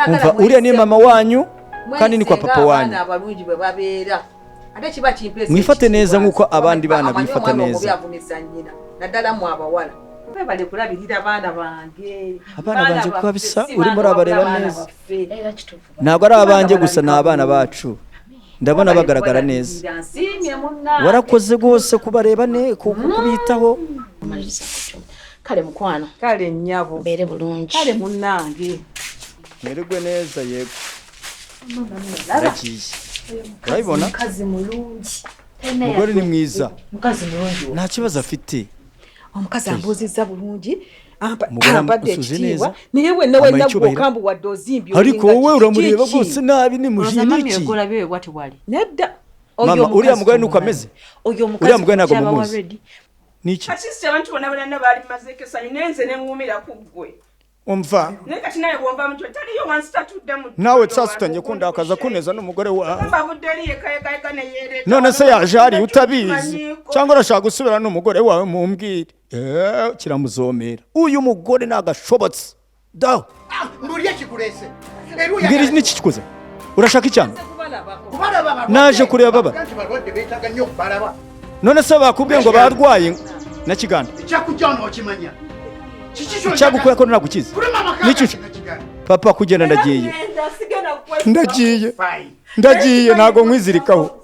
Umva, uriya ni mama wanyu kandi ni kwa papa wanyu. Abalungi bwe babeera ate kiba kimpeesa. Mwifate neza ekitiibwa. nk'uko abandi bana Amanyi bifata omwana neza. omubi avumisa nnyina, naddala mu abawala. Mwebale kulabirira baana bange. Abana banje baffe, kabisa, si urimo baana urabareba wabula abaana neza. baffe. Era kituufu. Ntabwo ari abanjye gusa, ni abana bacu. Ndabona bagaragara neza. Nsiimye munnange. Warakoze rwose kubareba ne kubitaho. Maliriza kutyo. Kale mukwano. Kale nnyabo. Mbeere bulungi. Kale munnange. Mwererwe neza, yego. Aragiye, urabibona. Mukazi mulungi. Umugore ni mwiza. Mukazi mulungi wo. Nta kibazo afite. Omukazi ambuuzizza bulungi. Umugore Ampadde amusuze ekitiibwa. neza. Naye wenna wenna Amuha icyubahiro. gwokambu wadde ozimbye. Ariko olinga wowe uramureba kiki? rwose nabi, ni mujinya Mami, n'iki? ogolabye bwati bwali. Nedda. Mama, uriya mugore nuko ameze. Oyo omukazi Uriya mugore ntabwo kukyaba wa mumuzi. ready. Niki? Kati si abantu bonna bonna baali mazeeko essanyu, naye nze ne ŋŋumira ku ggwe. Umva. Naye kati nawe bw'onva mu kyo taliyo wansi tatudde mu. Nawe sasa utangiye kundakaza kuneza n'umugore wawe. Gamba avudde eri yekayekayeka ne yeereeta. None se yaje hari utabizi, cyangwa urashaka gusubira n'umugore wawe? Mumbwire. Eh, kiramuzomera uyu mugore nagashobotse dawe. Mbuli ekikulese. Mbwira, niki kikuze? Urashaka icyana? Naje kureba baba. Nti balwadde beetaaga nnyo okubalaba. None se bakubwiye ngo barwaye na Kiganda? Ekyakujja ono okimanya. Kiki ky'oyagala? Icyagukuye ko nagukiza. Fuluma amaka Nicyo gange na Kiganda. Papa, kugenda ndagiye. Ngenda, sigenda kukwesiba. Ndagiye. Fine. Ndagiye, ntabwo nkwizirikaho.